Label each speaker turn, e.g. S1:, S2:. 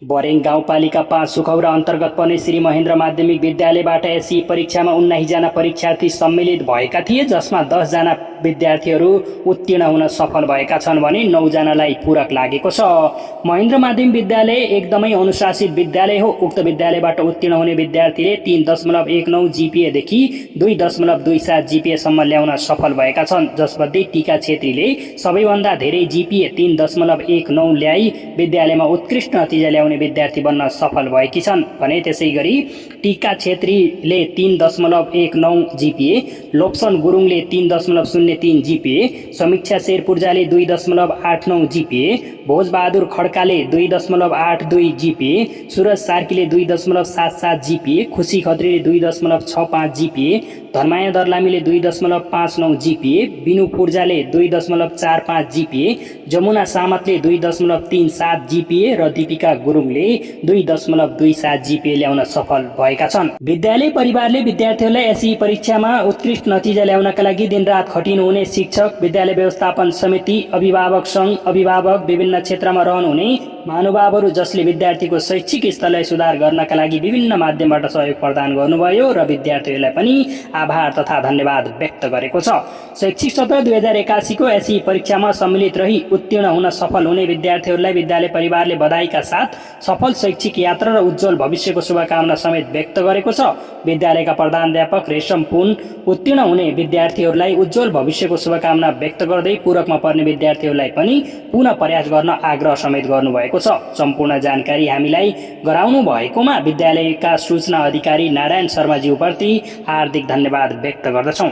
S1: बरेङ गाउँपालिका 5 सुखौरा अन्तर्गत पर्ने श्री महेन्द्र माध्यमिक विद्यालयबाट एसई परीक्षामा 19 जना परीक्षार्थी सम्मिलित भएका थिए, जसमा 10 जना विद्यार्थीहरू उत्तीर्ण हुन सफल भएका छन् भने 9 जनालाई पूरक लागेको छ। महेन्द्र माध्यमिक विद्यालय एकदमै अनुशासित विद्यालय हो। उक्त विद्यालयबाट उत्तीर्ण हुने विद्यार्थीले 3.19 जीपीए देखि 2.27 जीपीए सम्म ल्याउन सफल भएका छन्, जसमध्ये टीका छेत्रीले सबैभन्दा धेरै जीपीए 3.19 ल्याई विद्यालयमा उत्कृष्ट नतिजा ल्याउने विद्यार्थी बन्न सफल भएकी छन् भने त्यसैगरी टीका छेत्रीले 3.19 जीपीए, लोप्सन गुरुङले 3.03 जीपीए, समीक्षा शेरपुर्जाले 2.89 जीपीए, भोजबहादुर खड्काले 2.82 जीपीए, सूरज सार्कीले 2.77 जीपीए, खुशी खत्रीले 2.65 जीपीए, धर्माया दर्लामीले 2.59 जीपीए, बिनु पूर्जाले 2.45 जीपीए, जमुना सामतले 2.37 जीपीए र दीपिका गुरुङले 2.27 जीपीए ल्याउन सफल भएका छन्। विद्यालय परिवारले विद्यार्थीहरूलाई एसई परीक्षामा उत्कृष्ट नतिजा ल्याउनका लागि दिनरात खटिनुहुने शिक्षक, विद्यालय व्यवस्थापन समिति, अभिभावक संघ, अभिभावक, विभिन्न क्षेत्रमा रहनुहुने महानुभावहरू जसले विद्यार्थीको शैक्षिक स्तरलाई सुधार गर्नका लागि विभिन्न माध्यमबाट सहयोग प्रदान गर्नुभयो र विद्यार्थीहरूलाई पनि आभार तथा धन्यवाद व्यक्त गरेको छ। शैक्षिक सत्र 2081 को एसई परीक्षामा सम्मिलित रही उत्तीर्ण हुन सफल हुने विद्यार्थीहरूलाई विद्यालय परिवारले बधाईका साथ सफल शैक्षिक यात्रा र उज्जवल भविष्यको शुभकामना समेत व्यक्त गरेको छ। विद्यालयका प्रधानाध्यापक रेशम पुन उत्तीर्ण हुने विद्यार्थीहरूलाई उज्जवल भविष्यको शुभकामना व्यक्त गर्दै पूरकमा पर्ने विद्यार्थीहरूलाई पनि पुनः प्रयास गर्न आग्रह समेत गर्नुभएको छ। सम्पूर्ण जानकारी हामीलाई गराउनु भएकोमा विद्यालयका सूचना अधिकारी नारायण शर्माज्यूप्रति हार्दिक धन्यवाद व्यक्त गर्दछौं।